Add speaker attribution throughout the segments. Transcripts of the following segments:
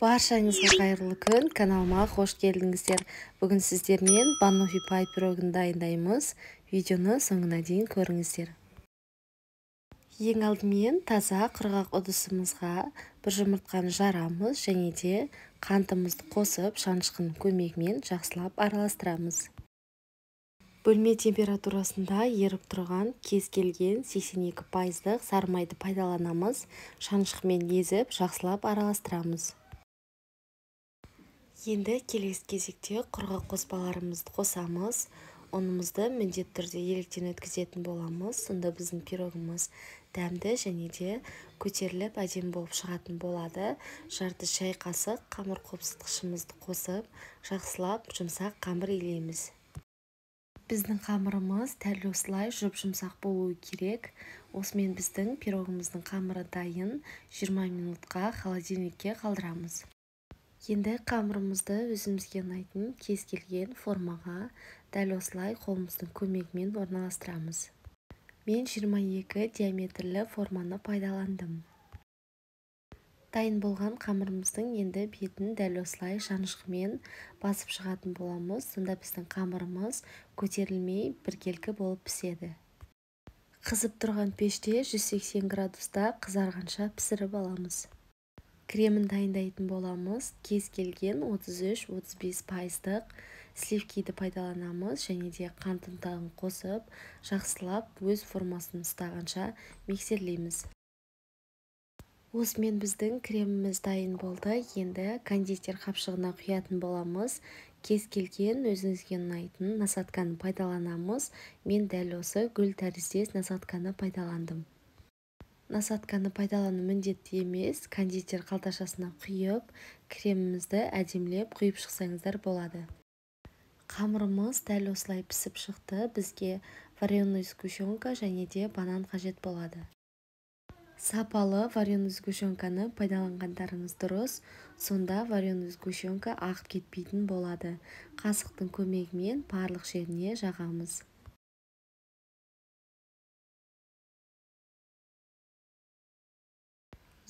Speaker 1: Баршаңызға қайырлы күн, каналыма қош келдіңіздер. Бүгін сіздермен баноффи пай пирогын дайындаймыз. Видеоны соңына дейін көріңіздер. Ең алдымен таза құрғақ ыдысымызға бір жұмыртқаны жарамыз және де қантымызды қосып шанышқының көмегімен жақсылап араластырамыз. Бөлме температурасында еріп тұрған кез келген 82% сары майды пайдаланамыз. Шанышқымен езіп жақсылап араластырамыз. Енді келесі кезекте құрғақ қоспаларымызды қосамыз. Ұнымызды міндетті түрде електен өткізетін боламыз. Сонда біздің пирогымыз дәмді және де көтеріліп әдемі болып шығатын болады. Жарты шай қасық қамыр қопсытқышымызды қосып, жақсылап жұмсақ қамыр илейміз. Біздің қамырымыз дәл осылай жұп-жұмсақ болуы керек. Осымен біздің пирогымыздың қамыры дайын. 20 минутқа холодильникке қалдырамыз. Енді қамырымызды өзімізге ұнайтын кез келген формаға дәл осылай қолымыздың көмегімен орналастырамыз. Мен 22 диаметрлі форманы пайдаландым. Дайын болған қамырымыздың енді бетін дәл осылай шанышқымен басып шығатын боламыз. Сонда біздің қамырымыз көтерілмей біркелкі болып піседі. Қызып тұрған пеште 180 градуста қызарғанша пісіріп аламыз. Кремін дайындайтын боламыз. Кез келген 33-35% сливкиді пайдаланамыз және де қант ұнтағын қосып, жақсылап өз формасын ұстағанша миксерлейміз. Осымен біздің креміміз дайын болды. Енді кондитер қапшығына құятын боламыз. Кез келген өзіңізге ұнайтын насадканы пайдаланамыз. Мен дәл осы гүл тәріздес насадканы пайдаландым. Насадканы пайдалану міндетті емес. Кондитер қалташасына құйып, кремімізді әдемілеп құйып шықсаңыздар болады. Қамырымыз дәл осылай пісіп шықты. Бізге вареный сгущенка және де банан қажет болады. Сапалы вареный сгущенканы пайдаланғандарыңыз дұрыс. Сонда вареный сгущенка ағып кетпейтін болады. Қасықтың көмегімен барлық жеріне жағамыз.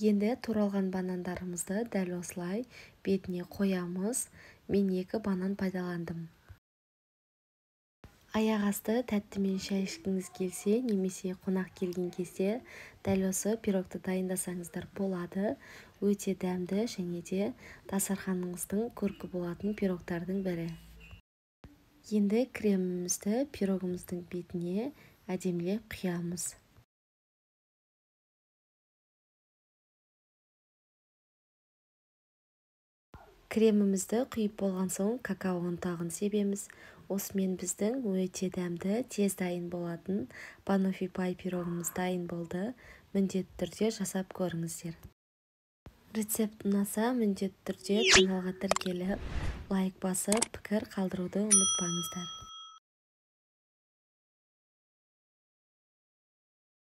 Speaker 1: Енді туралған банандарымызды дәл осылай бетіне қоямыз. Мен 2 банан пайдаландым. Аяқ асты тәттімен шай ішкіңіз келсе, немесе қонақ келген кезде дәл осы пирогты дайындасаңыздар болады. Өте дәмді және де дастарханыңыздың көркі болатын пирогтардың бірі. Енді кремімізді пирогымыздың бетіне әдемілеп құямыз. Кремімізді құйып болған соң какао ұнтағын себеміз. Осымен біздің өте дәмді, тез дайын болатын баноффи пай пирогымыз дайын болды. Міндетті түрде жасап көріңіздер. Рецепт ұнаса, міндетті түрде каналға тіркеліп, лайк басып, пікір қалдыруды ұмытпаңыздар.